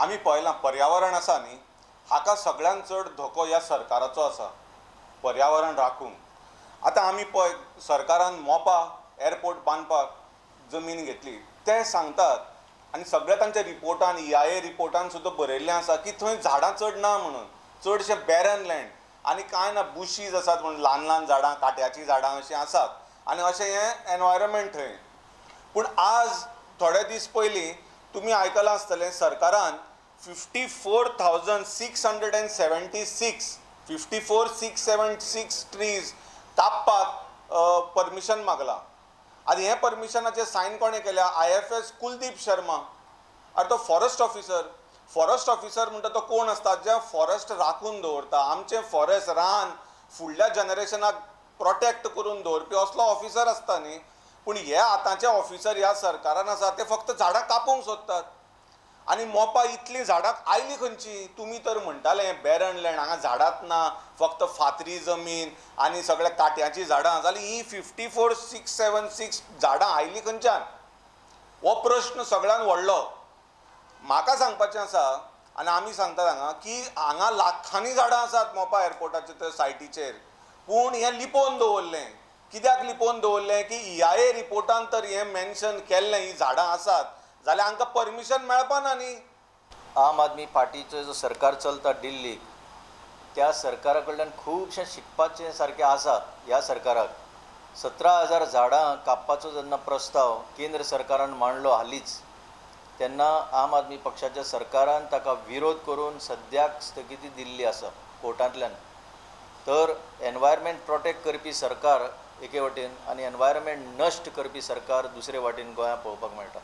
आमी पळयलां पर्यावरण आसा न्ही, हाका सगळ्यांत चड धोको ह्या सरकाराचो आसा पर्यावरण राखूंक. आतां आमी पळय सरकारान मोपा एअरपोर्ट बांदपाक जमीन घेतली, ते सांगतात आनी सगळ्या तांच्या रिपोर्टान, EIA रिपोर्टान सुद्दां बरयल्लें आसा की थंय झाडां चड ना म्हणून, चडशें बॅरन लँड आनी कांय ना, बुशीज आसात म्हणून ल्हान ल्हान झाडां, काट्याचीं झाडां अशीं आसात आनी अशें हें एनवायरमेंट थंय. पूण आज थोडे दीस पयलीं तुमी आयकलां आसतलें सरकारान 54,676 54,676 ट्रीज कापपाक परमिशन मागलां. आनी हें परमिशनाचें सायन कोणें केल्या? IFS Kuldeep Sharma. आनी तो फॉरेस्ट ऑफिसर. फॉरेस्ट ऑफिसर म्हणटा तो कोण आसता? जे फॉरेस्ट राखून दवरता, आमचें फॉरेस्ट रान फुडल्या जनरेशनाक प्रोटेक्ट करून दवरपी असलो ऑफिसर आसता न्ही. पूण हे आतांचे ऑफिसर ह्या सरकारान आसा ते फक्त झाडां कापूंक सोदतात. आनी मोपा इतलीं झाडां आयलीं खंयची? तुमी तर म्हणटाले बॅरन लँड, हांगा झाडांच ना, फक्त फातरी जमीन आनी सगळ्या काट्याचीं झाडां, जाल्यार ही 54,676 झाडां आयलीं खंयच्यान? हो प्रश्न सगळ्यान व्हडलो. म्हाका सांगपाचें आसा आनी आमी सांगतात हांगा की हांगा लाखांनी झाडां आसात मोपा एअरपोर्टाचे त्या सायटीचेर, पूण हें लिपोवन दवरलें. कित्याक लिपोवन दवरलें? की EIA रिपोर्टान तर हें मेन्शन केल्लें ही झाडां आसात, जाल्यार आमकां परमिशन मेळपा ना न्ही. आम आदमी पार्टीचो जो सरकार चलता दिल्लीक, त्या सरकारा कडल्यान खुबशें शिकपाचें सारकें आसा. ह्या सरकाराक 17,000 झाडां कापपाचो जेन्ना प्रस्ताव केंद्र सरकारान मांडलो हालींच, तेन्ना आम आदमी पक्षाच्या सरकारान ताका विरोध करून सद्याक स्थगिती दिल्ली आसा कोर्टांतल्यान. तर एनवायरमेंट प्रोटेक्ट करपी सरकार एके वटेन आनी एनवायरमेंट नश्ट करपी सरकार दुसरे वाटेन गोंयांत पळोवपाक मेळटा.